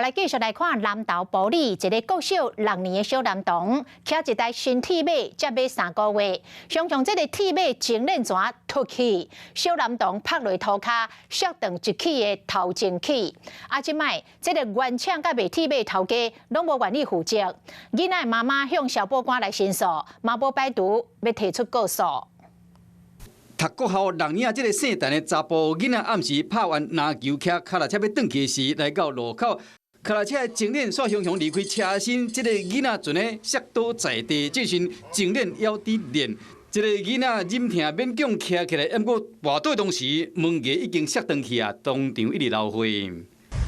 來繼續來看南投埔里一个國小6年的小男童，騎一台新鐵馬，才買3個月，雙向這个鐵馬精煉泉脫去，小男童拍落塗跤，摔斷一齒的頭前齒。啊，這擺這个原廠佮賣鐵馬頭家攏無願意負責，囡仔的媽媽向消保官來申訴，嘛無排除欲提出告訴。讀國校6年仔這个姓陳的查埔囡仔，暗時拍完籃球，騎跤踏車欲轉去時，來到路口，跤踏車的前輪煞雄雄離開車身，這个囡仔陣咧摔倒在地，這時前輪猶佇練，這个囡仔忍疼勉強徛起來，毋過跋倒當時門牙已經摔斷去啊，當場一直流血。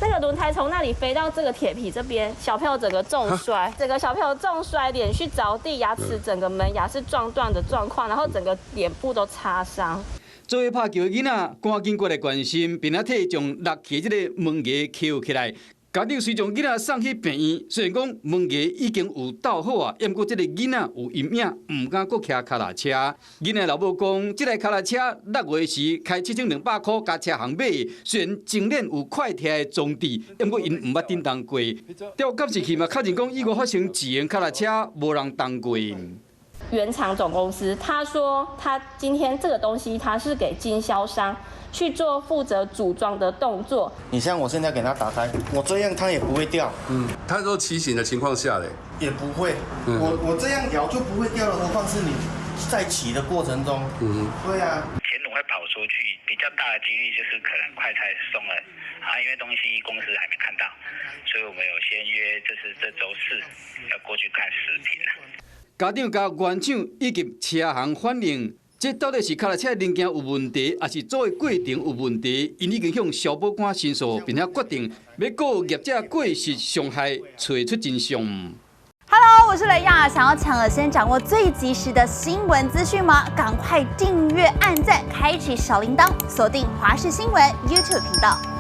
那個輪胎從那裡飛到這個鐵皮這邊，小朋友整個重摔，整個小朋友重摔，臉去著地，牙齒整個門牙是撞斷的狀況，然後整個臉部都擦傷。做伙拍球的囡仔趕緊過來關心，並且替將落去這个門牙抾起來。家長隨將囡仔送去病院，雖然講門牙已經有鬥好啊，毋過這个囡仔有陰影，毋敢閣騎跤踏車。囡仔老母講，這台跤踏車6月時開7200箍共車行買，雖然前輪有快拆的裝置，毋過𪜶毋捌振動過。調監視器嘛確認講意外發生自營跤踏車無人動過。原廠總公司他說，他今天這個東西他是給經銷商去做負責組裝的動作。你像我現在給他打開，我這樣它也不會掉。嗯，他說騎行的情況下嘞，也不會。我這樣搖就不會掉了，何況是你在騎的過程中。嗯，對啊。前輪會跑出去，比較大的幾率就是可能快拆鬆了啊，因為東西公司還沒看到，所以我們有先約，就是這週四要過去看實品啦。家長佮原廠以及車行反映，這到底是跤踏車零件有問題，抑是組的過程有問題？𪜶已經向消保官申訴，並且決定欲告業者過失傷害，揣出真相。 Hello，我是雷亞，想要搶先掌握最及時的新聞資訊嗎？趕快訂閱、按讚、開啟小鈴鐺，鎖定華視新聞 YouTube 頻道。